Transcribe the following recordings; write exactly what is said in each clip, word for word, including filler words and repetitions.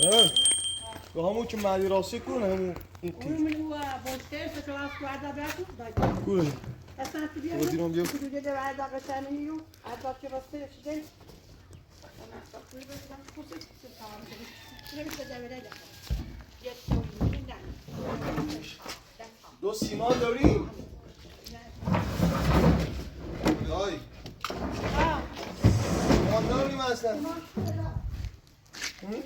ها؟ و همون که معدی راستی کونه، همون این تیر. اون من هو بوشتر سکلاس کواردا بیاکو، دای. کونه؟ اصلاً تو بیا. خب، دیرم بیا. تو بیا، دای، دای، دای، دای، دای، که راستی شده. دو سیمان داریم؟ آی. سیمان داریم اصلاً. هی؟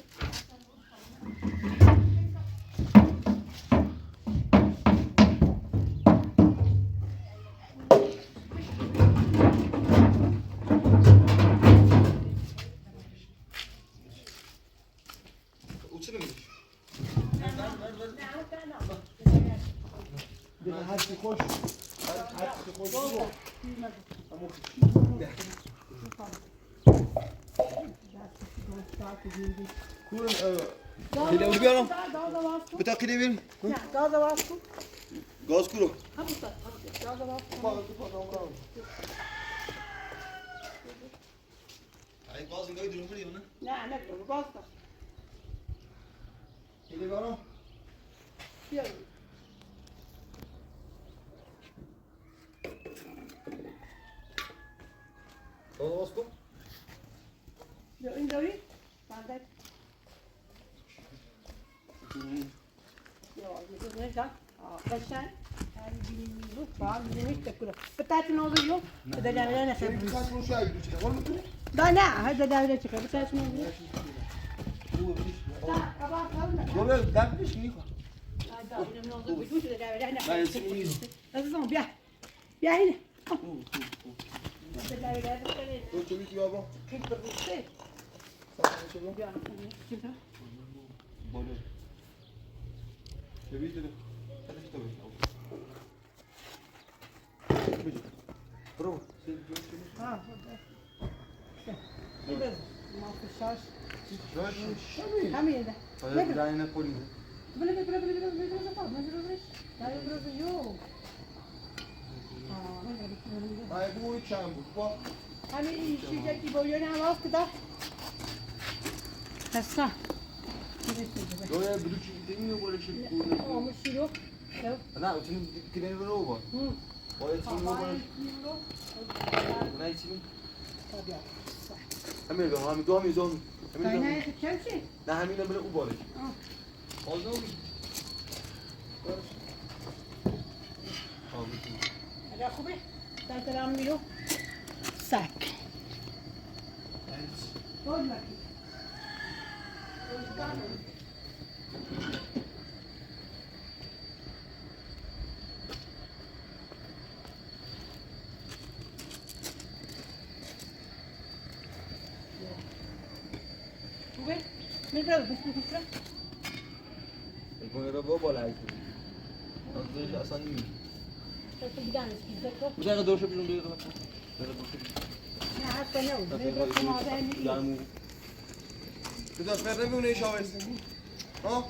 Gaz kuro. Ay, gaz ne kadar durum biliyor musun? Ne, ne kadar gaz da. Ele var o. Yok. Todo bosco? Yok, indoor. Pantai. Yo, yo, yo, yo. Aa, kaşan. Ani bilmiyorum. Bak, bilmiyorum. Pıtat ne oluyor? Dadaverene sebus. Da ne? Ha, dadaverene çıkar. Pıtat ne oluyor? Böyle dapmış mı? Nasıl son? Bir. Ya yine. Dadaverene. Ay, bu uçan bu. Bak. Hani işi de ki boyuna bak da. Hassa. Böyle bir şey demiyor böyle şey. Olmuş yok. Yok. Ana, uçun kimin böyle o bu? Hı. O için bu böyle. Ana için. Tabii. Hami do, hami do, hami do. Hami do. Kaynağı çelçi. Na, hami do böyle o böyle. Hı. Oldu mu? Oldu. Ada aku be. Tantaram milo. Sak. Oldu. Kızlar, ferre mi ne iş yapıyorsun? Ha?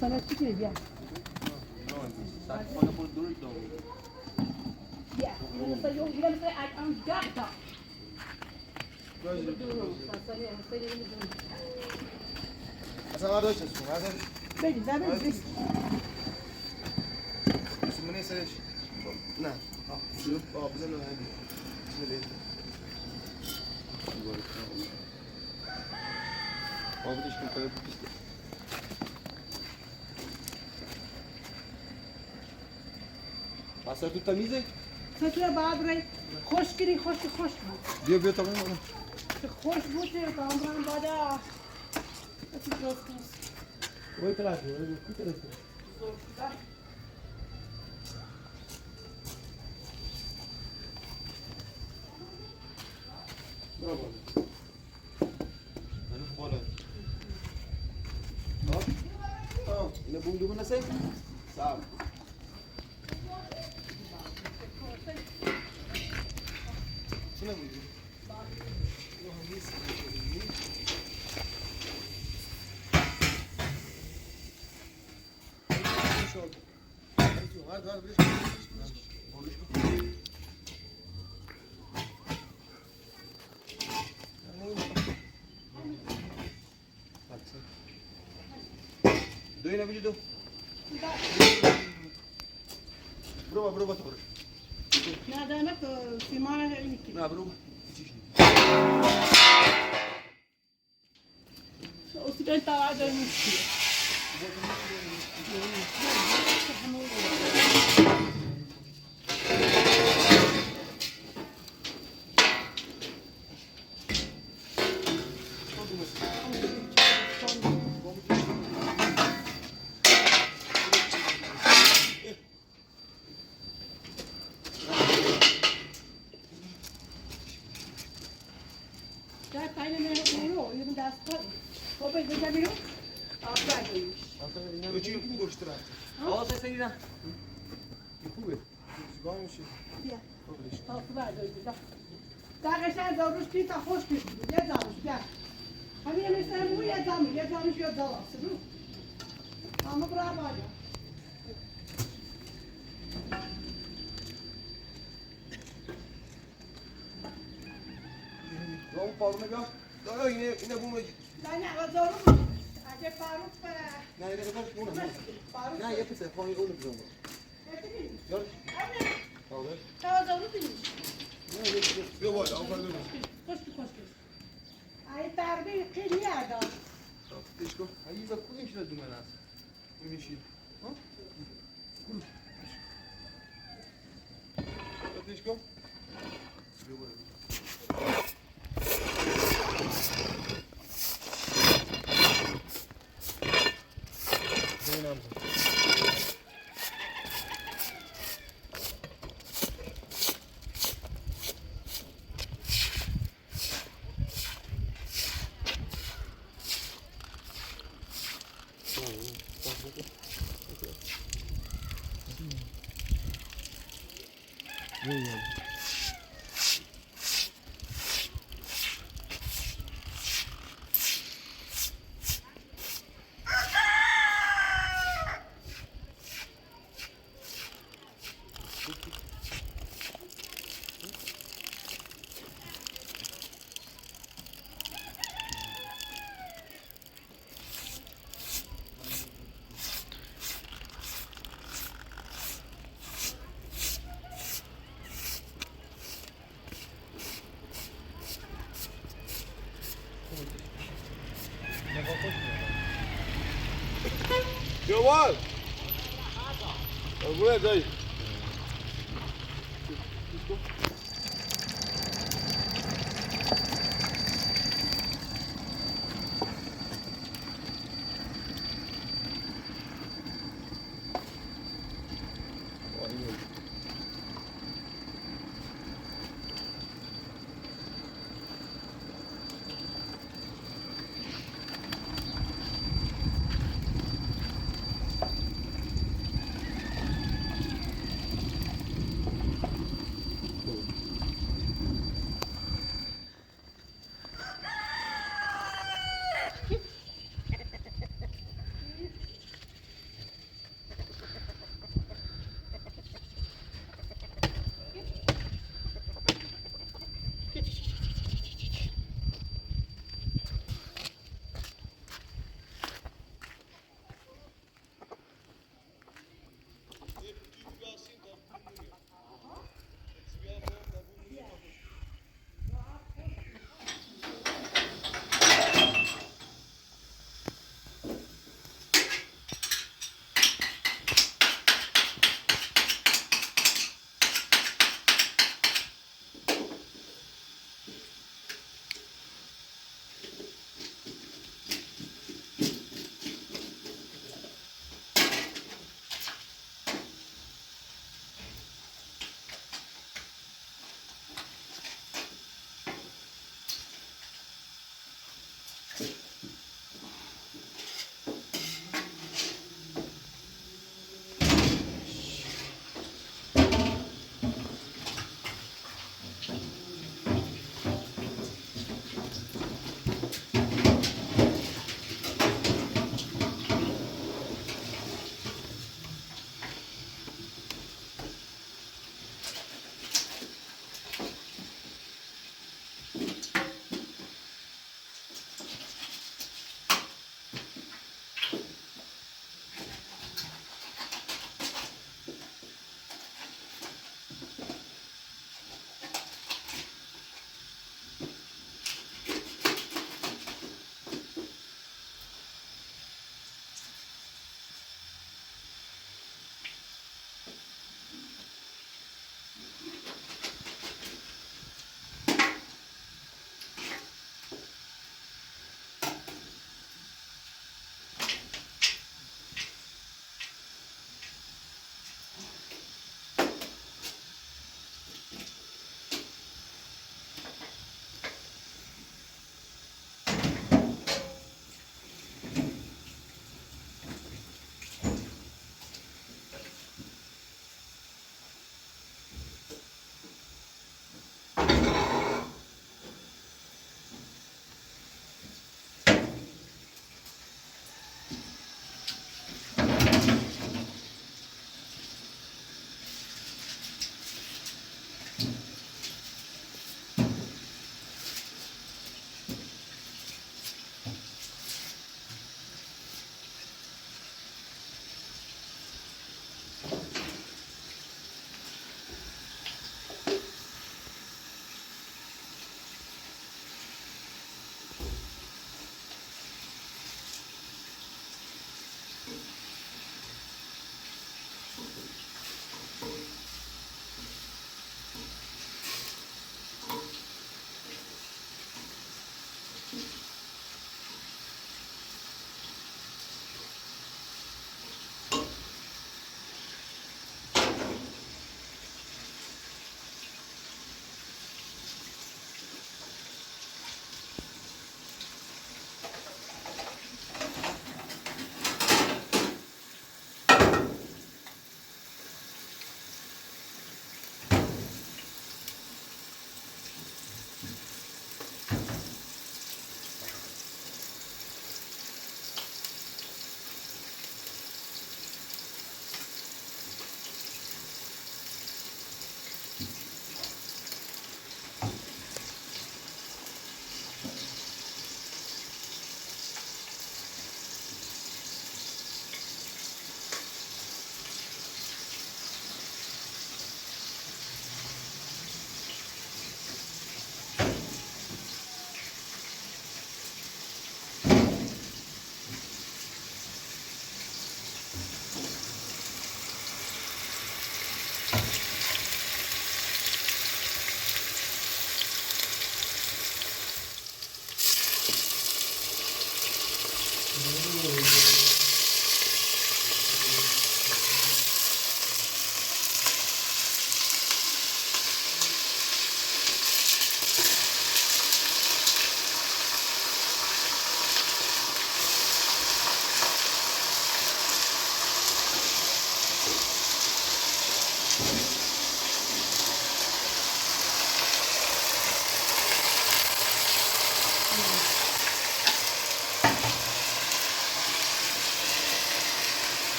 Sana çıkıyor ya. Ya, bunu sayıyor, yine mesela at, at, at. Asa ada sasku, ada. Bedi, da bedi. Asa mana saya? Na. Ah, belum. Oh, belum, belum. Sini deh. Sini deh. Abi, desculpa, eu fiz. Asa tu tamiz e? Satura babre. Xoş kiri, xoş, xoş. Bio, bio, tamam, tamam. Xoş bu te, tamam, bada. Oi, terapi, oi, bu terapi. Bravo. Doyna bili do. Broba, broba, to. Na, da na to, simana ini ki. Na, broba. Ötün görüştüre. Al, sen, sen yine. Yıkı be. Zıgan bir şey. Ya. Al, su ver, dur, dur. Daha geçen de ruş bir tahoş bir. Ya canım, ya. Hani yemin sen bu ya canım, ya canım, ya canım. Ama bravo ya. Vamos, Paulo, vem cá. Não, não, ainda, ainda vamos aí. Não, não, mas eu não. Até parou para. Não, ainda vamos, vamos. Parou. Não, eu pensei, foi o único jogo. Gel. Paulo. Tamam, tamam, tamam. Yok, yok, yok. Yok, var, yok, var, yok. Koş, koş, koş. Ai, tarbi, kıyıya da. Tamam, teşko. Ai, da kuyum şuna dümen az. Kuyum işi. Ha? Kuyum. Teşko. Yo, what? Buraya gel.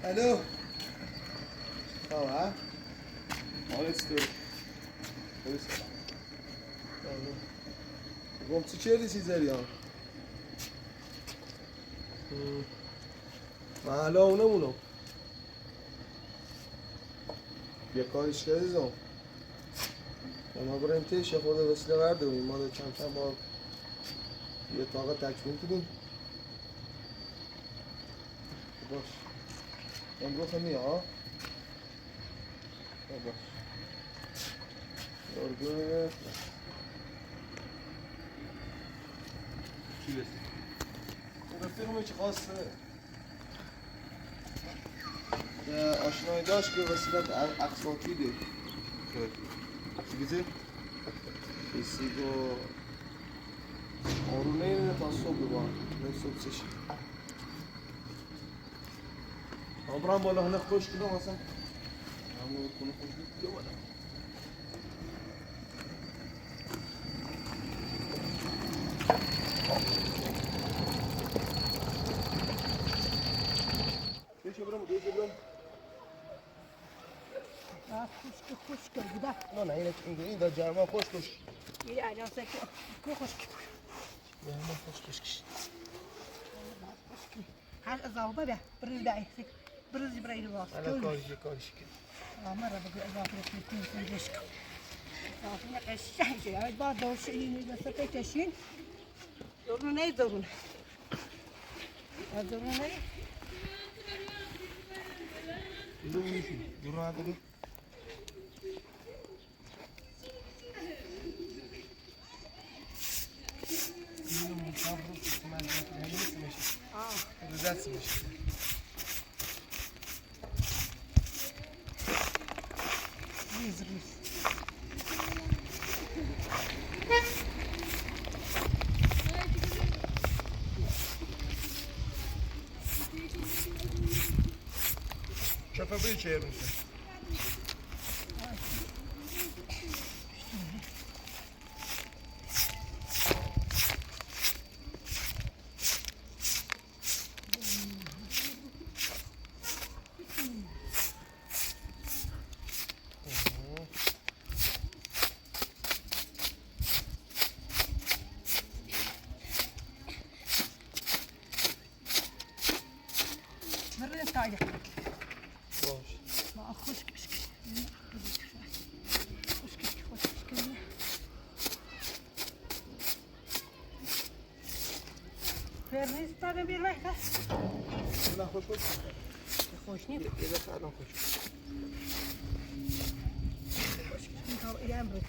Alo. Tamam, ha? Olha isso tudo. Olha isso. Tamam. Vamos te tirar desse zero, ó. Hmm. Malo, não, não. یه کاریش کردی زن. اما بریم تیش خود وسیله وردومیم. ما ده کم کم با یه طاقت تکمیل کودیم. باش. امروز هم می‌آ. باش. قربونت. چی بس؟ رفیقم چی خواسته؟ اه، آشنایی داشت که وسیلت ا-، اقساطی ده. خب. چی گیزه؟ ایسی گو آرو نه تا صبح با. نه صبح سش. آبرام بالا هنه خوش کنه مثلا. همون کنه خوش کنه. Deixa eu ver, deixa eu ver. آه، خوشکه، خوشکه، گدا. نه، نه، اینه، اینه، اینه جرما خوش، خوش. یه، آجان سه، کو، کو خوشکه. جرما خوش، خوش، خوش. خوشکه. هر از آب بیا، برز بیا، ایسک. برز برای رو. حالا کارش، کارش کن. آمار بگو، از آب رو کن، کن، کن، کن. آه، نه قشنگ شد. آه، با دوش اینی دست کشین. دورون نه، دورون. آه، دورون نه. دورون نه، دورون. Çöpe bir çevirmişsin. Nereden taydı? Boş. Bak, hoş kış kış. Hoş kış kış, hoş kış kış. Fernis tadı bir bak. Buna hoş olsun. Hoş ne? Yedek adam hoş. Hoş kış kış. Tamam, ilan bırak.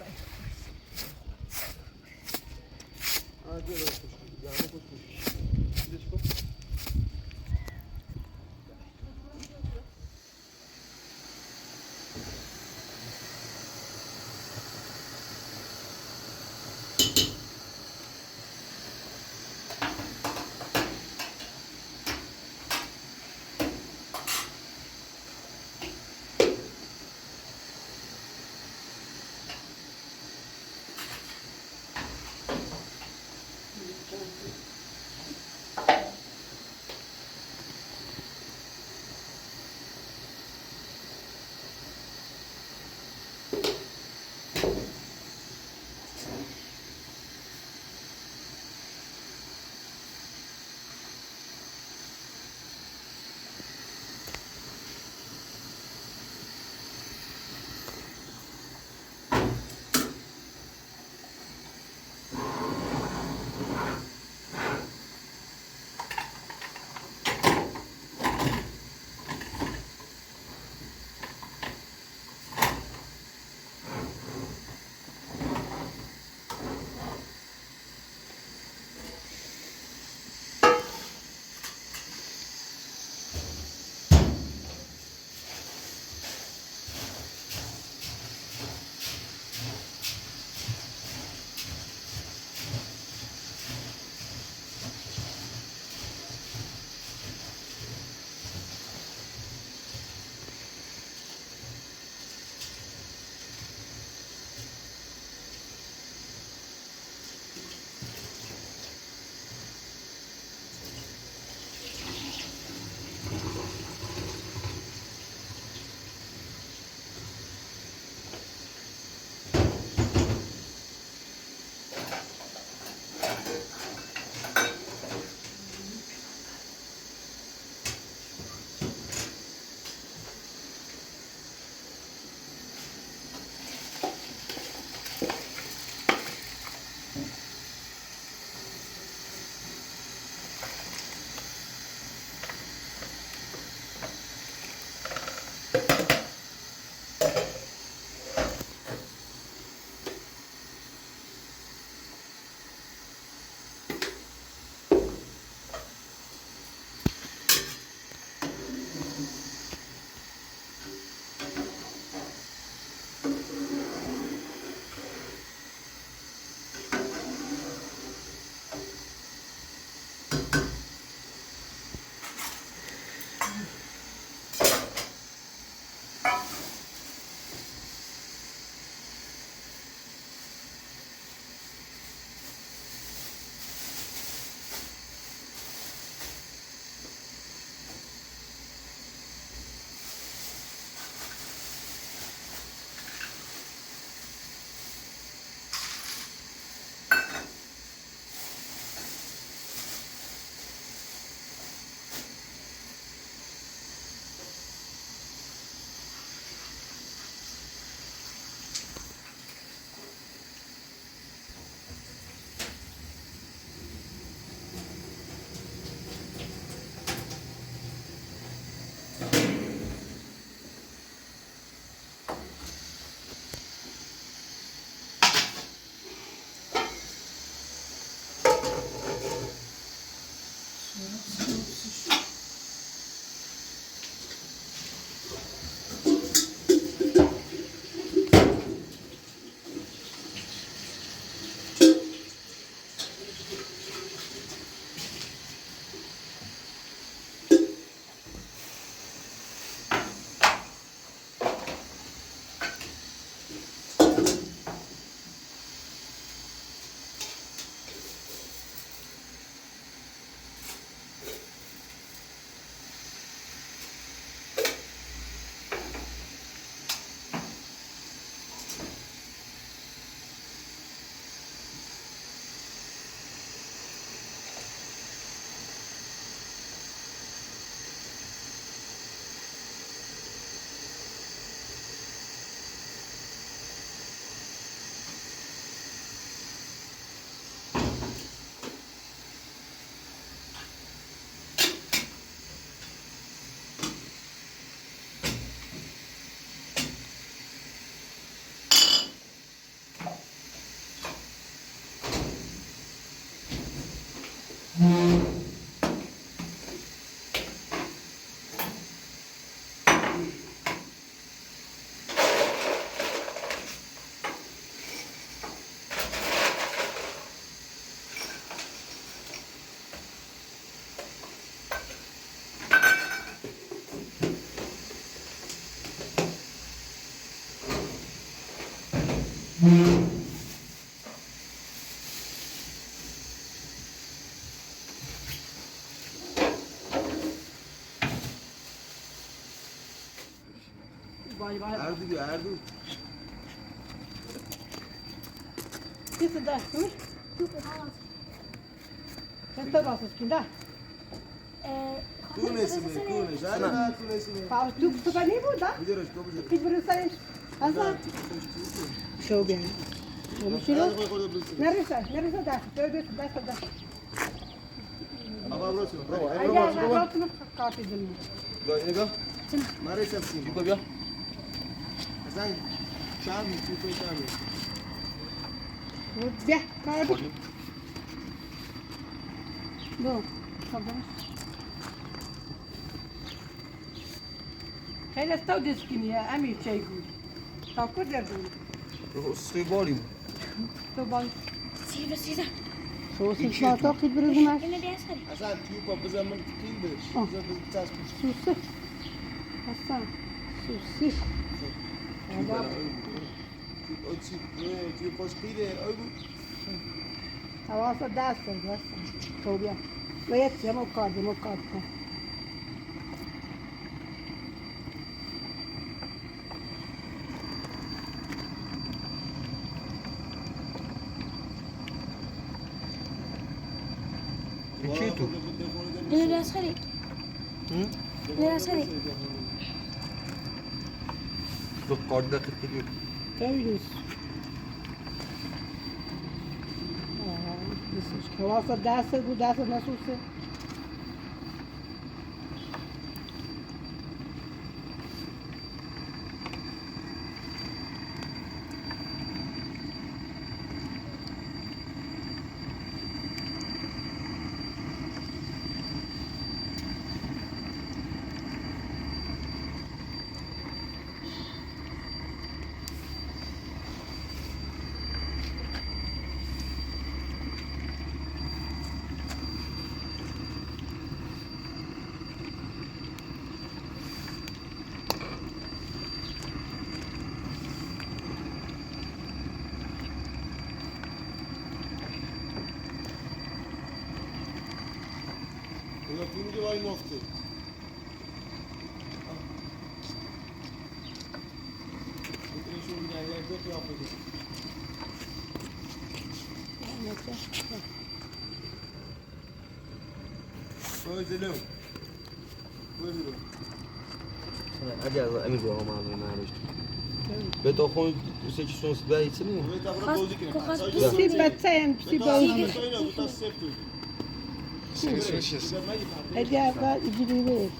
Ardu, Ardu. Isso dá, ui. Senta basa skinda. Tu nesi me, tu nesi. Sara na tu nesi me. Pa tu tu ka ni bu da. Bujero, tu bujero. Ki buru sai. Asa. Show bien. Vamos, Shiro. Neresa, neresa da. Neresa da. Aba bro, bro. Aya, bro, bro. Kapi dulu. Go, ini go. Mari sab sini. Cukup ya. Hasan, Syami, cukup Syami. Udah, kapi. Go. Sabar. Hele stau deskini ya, ami cai gu. Tau ko der gu. Sri boli. To bol. Sida, sida. Sosis ma to ki brugmas. Hasan, tu ko bezaman kinde. Bezaman tas. Sosis. Hasan. Sosis. Ada. Oči, oči, oči. Awasa dasa, dasa. Tobia. Oya, ya mo kadi, mo kadi. Ikitu. Ini dia sekali. Hmm? Ini dia sekali. Look, kadi dah kecil. Tahu. Awasa dasa, dasa na sosis. Aja, amigo, ama, ama, ama. Beto, kon, se ti son sida itini. Ko kas. Si baca yang si bau. Aja, apa, ijiri.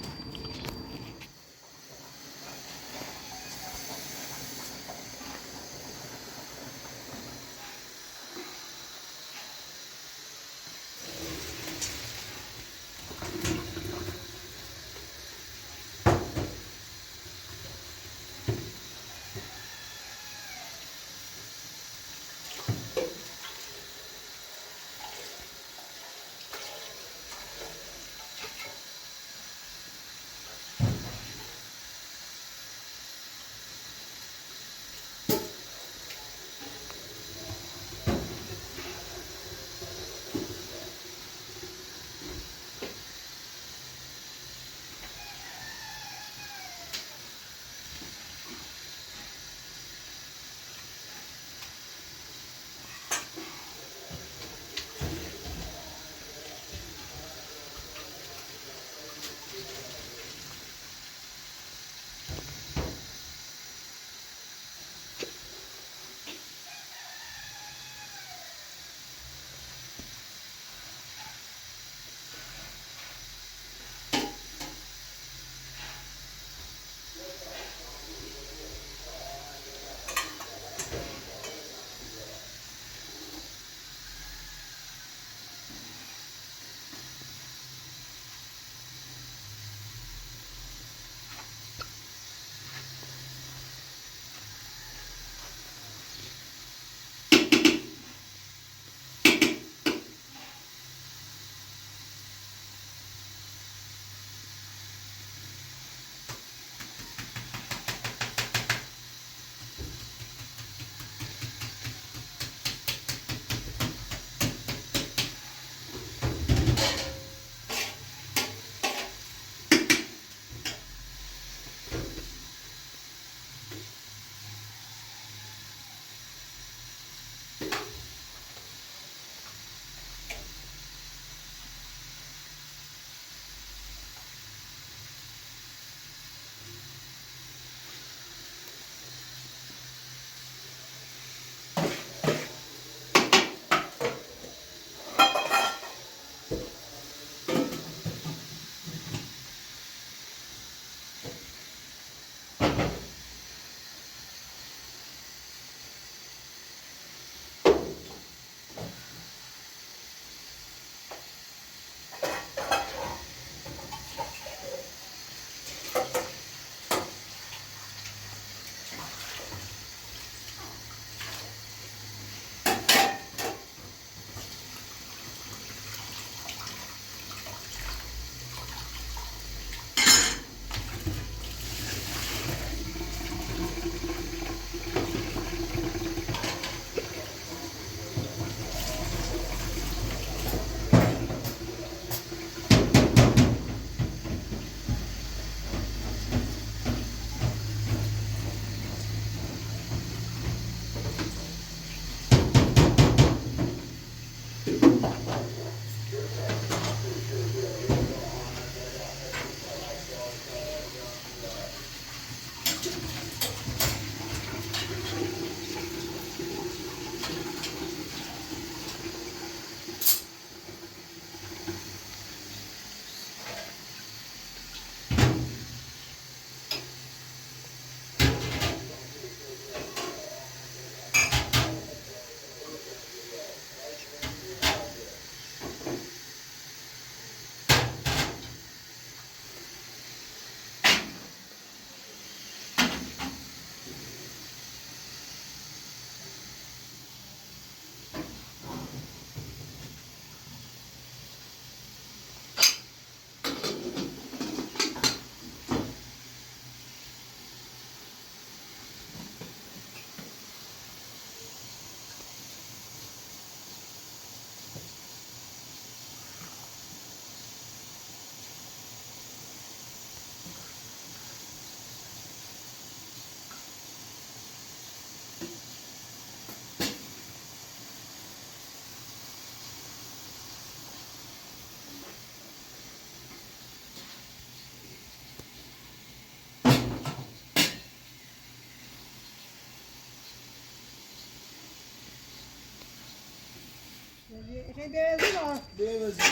Şey, beyazı var. Beyazı.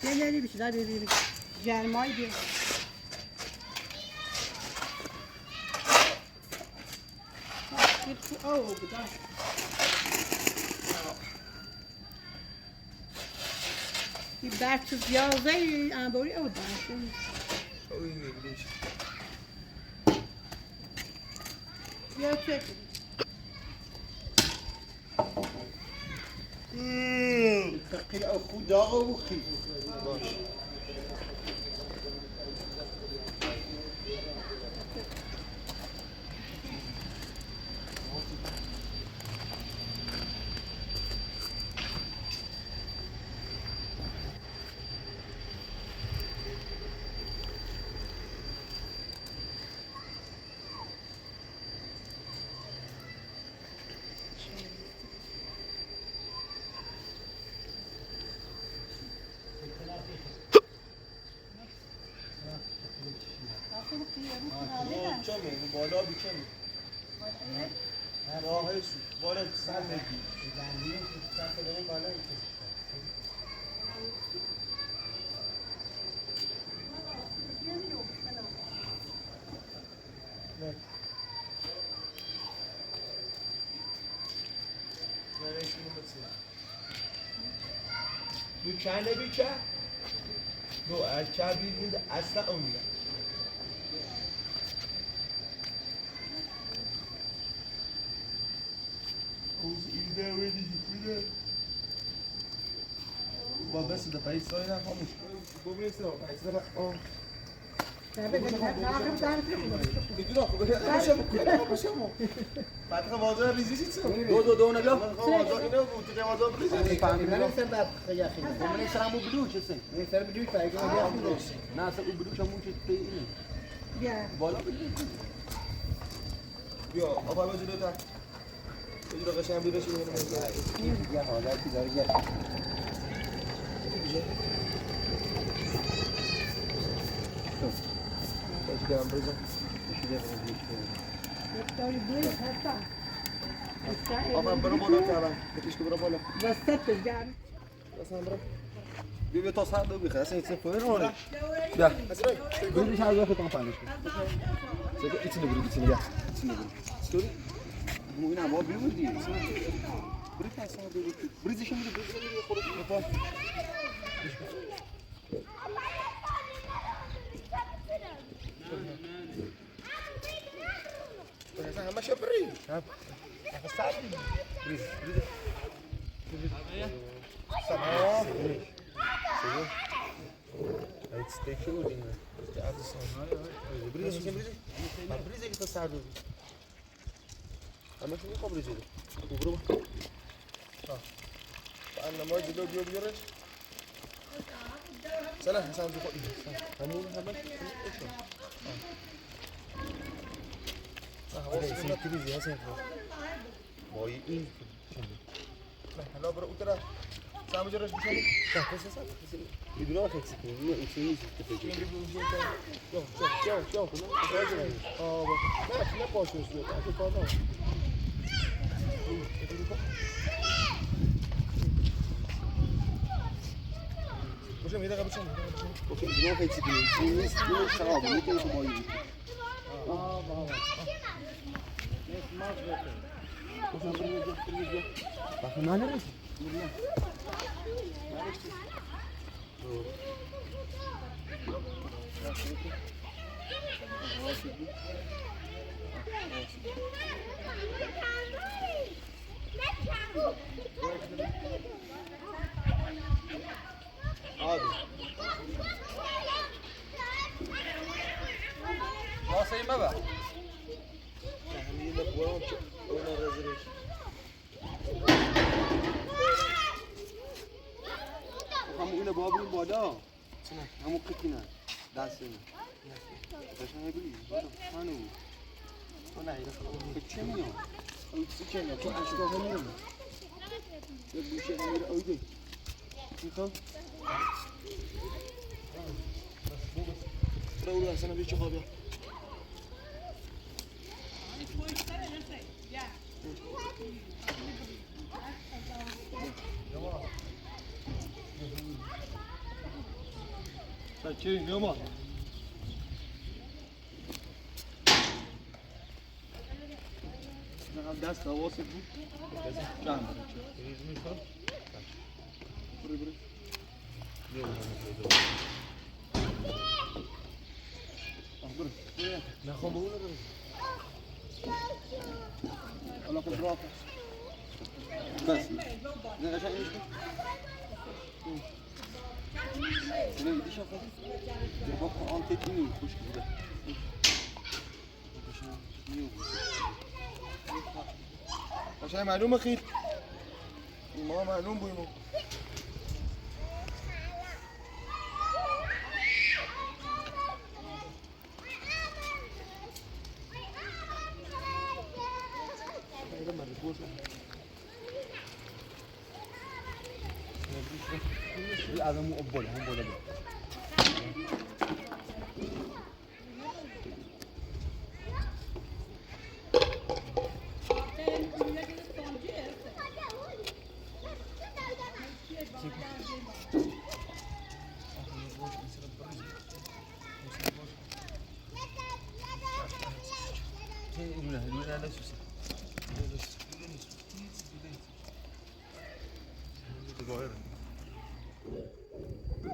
Gel, gel, bir şeyler vereyim. Gelmay diyor. Bak, bir, oh, bu da. Bir berçiz yazı, ha, böyle o da. Oy, ne bileyim. Gerçek. Hmm, taqi a xuda o xi. Baş. Çamı, bu balığı bir çamı. Daha hiç, balık sen de. Bu çay ne bir çay? Bu, e, çay bir, bir de asla olmuyor. Babası da payı soyuna kalmış. Bu bir sıra payı sıra. O. Tabii, tabii, tabii. Patra vazar rizisi. Do, do, do, ne? Patra vazar. Sera bu bidu, sera bu bidu, payı. Na, sera bu bidu, sera bu bidu. Ya. Bola. Yo, apa baju dia tak? Baju dia kasih ambil dah sini. Ya, ya, ya. Baju dia ambil dah. Baju dia ambil dah. Apa berapa dah cara? Betul berapa dah? Basah terjadi. Bibi, to sa do bi ka, sen, sen foi no. Ya. Bibi, sa do ka, to pa ni. Sen, içine buyur, içine ya. İçine buyur. Sorry. Bu ina bu bibi di. Buyur, sa do. Buyur, sen buyur, buyur, buyur. Essa é uma chapri. Essa sabe. Bri, bri. Sabe. Aí, você tem que ouvir, né? Você tem atenção. Bri, bri, bri. Mas bri, ele tá sabe. Ama sini kau beri sini. Aku berubah. Ha. Paan nama judul dia biar. Sana, sana juga. Kamu sama. Ha. Nah, ada sini kiri dia, sini. Boy, ini. Nah, kalau berutara. Sa mujhe rest disa. Sa, sa, sa, sa. Ignore ka siki. No, it's easy to figure. Yo, yo, yo, yo. Okay, ignore ka siki. It's easy to figure. Bak, mana, Res? Abi. Nasıl yeme be? Tahmini de bu an ona rezil. Kamu ina bawa beli bawa dah. Sini. Kamu ke sini. Dah sini. Dah sini beli. Bawa dah. Mana? Mana ina? Ke sini ya. Oh, ke sini ya. Kau asal kamu. Ya, bu sini kamu dah. Oh, itu. Itu. Udah, udah, sana beli coklat ya. Ya. Sen çevirin, ne var? Ne kadar ders havası bu? Tamam. Buraya, buraya. Bak, buraya, buraya. Ola, kontrol. Bes. Ne, aşağı in işte. Hı. Şöyle gidiş yapalım. Bak, antet iniyor, kuş gibi. Aşağı malum akit. İmam malum bu imam.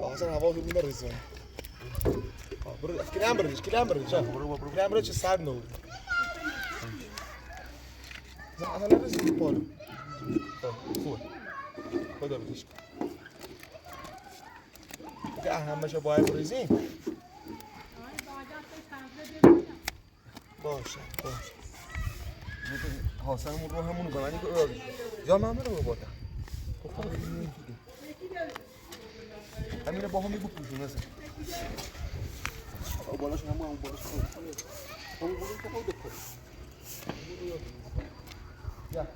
Hasan, hava hızlı rızı. Kilam rızı, kilam rızı. Kilam rızı, sadno. Hasan rızı, polo. Polo. Aha, maşa boy rızı. Boş, boş. Hasan mı roha mı bana ni ko. Ya mama ro bota. Amira bohami bu puju nasa. O bola sana mı, o bola sana. O bola sana. Ya.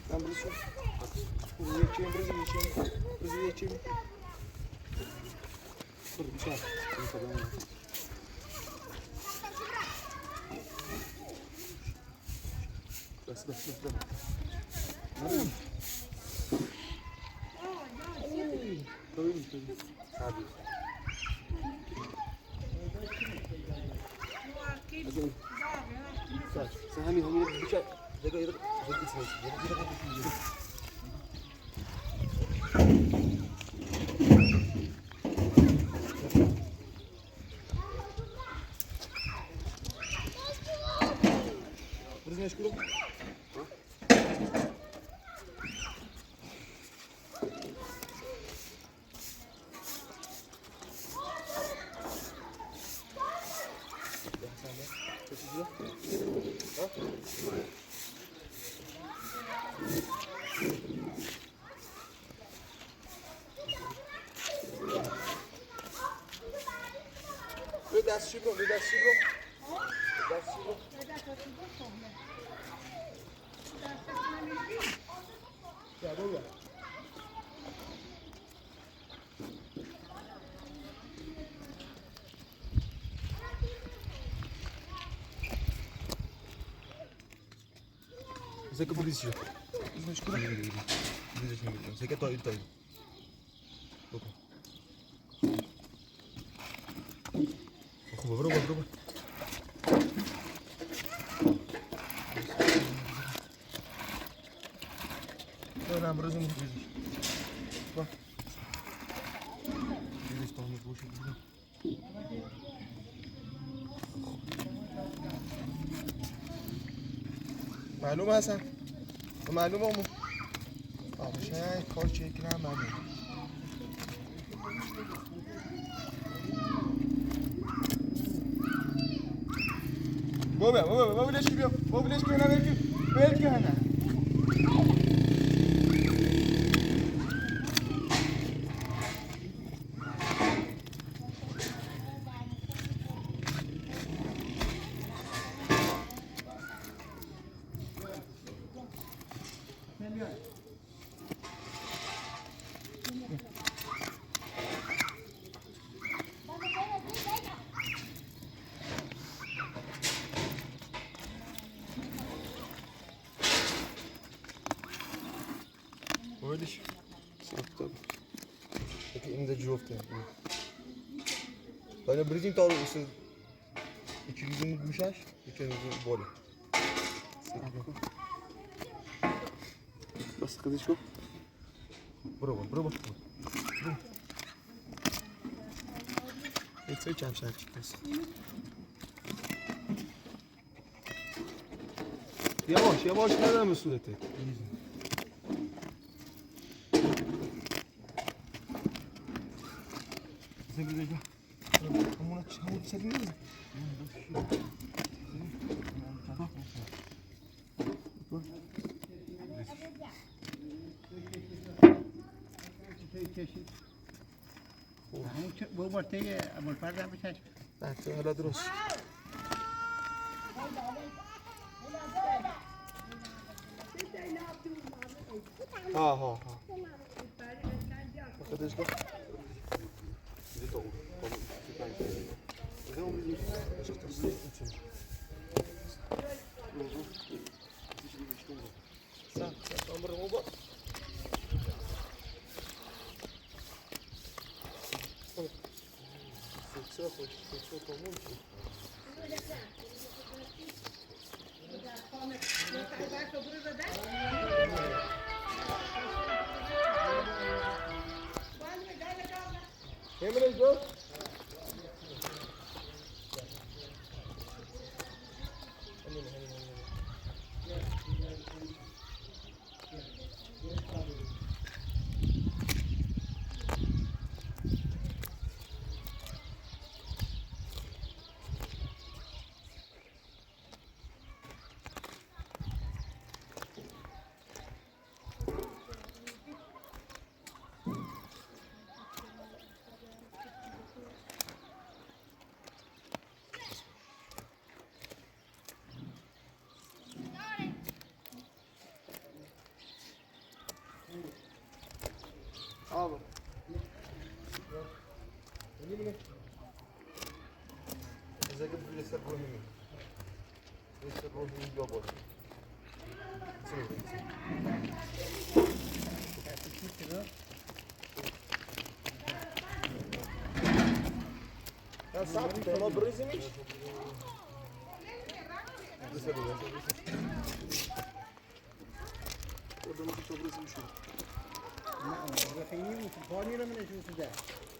Там рисуй. Рисуй, рисуй, рисуй. Рисуй, рисуй. Сюда, сюда, сюда, сюда. Ой. Сюда, сюда. Сюда, сюда. Сюда, сюда. Vê dar chibro, vê dar chibro. Vê dar chibro. Ya, vamos lá. Você que polícia. Você que é doido, doido. Opa. Opa, bro, bro, bro. Não, não, bro, não. Opa. Eles estão no bucho, bro. Malum, Hasan. معلومه مو. آه، بس هاي كل شيء كلام معلوم. بابا، بابا، بابا، ليش كده؟ بابا، ليش كده هنا؟ ليش كده؟ ليش كده هنا؟ Öyle şey. Stop, stop. Peki, ini de cevap da. Böyle bir gün tavrı ise iki yüzün gümüşaş, iki yüzün böyle. Bas, kızışko. Bravo, bravo. Ece çarşar çıkmasın. Yavaş, yavaş, nereden mesul et? Sen bir de gel. Hamur aç, hamur serin değil mi? Bu ortaya, bu ortaya bir şey. Ha, tu hala durus. Ha, ha, ha. Arkadaşlar. Abi. Ezek bir de sen bu. Ya, sap, tema brizmiş. Orada mı çok brizmiş?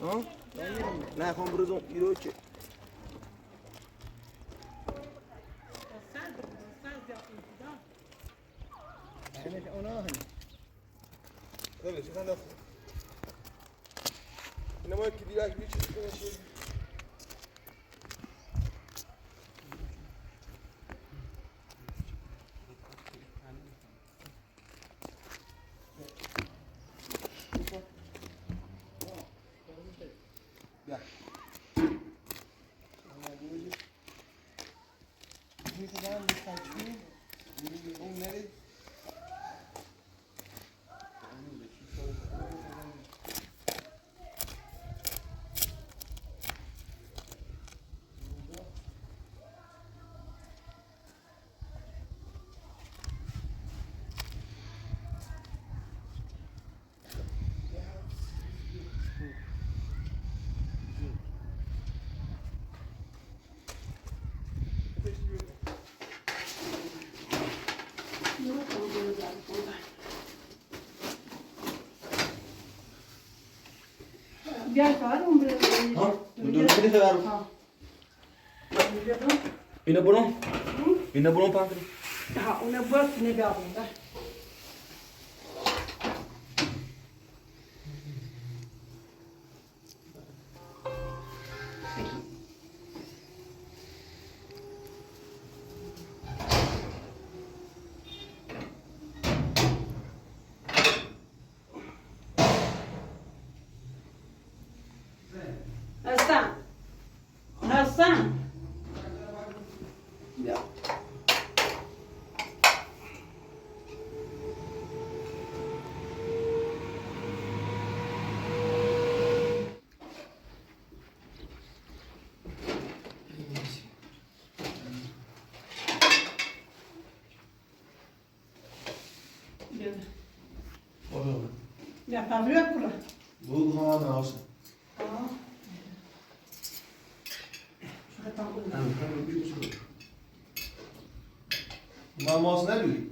Ha? Ne, kom brizon, iroçi. Öyle, sen de. Ne var ki, bir dakika, bir şey. Ya. Ha? Ina bono? Ina bono pantri. Ha, ina bono pantri. San. Ya. Ya. Ɔyɔ. Ya, pavlio kura. Bu kura na ɔse. Ɔ. Sure pavlio. Mama ɔse na bi.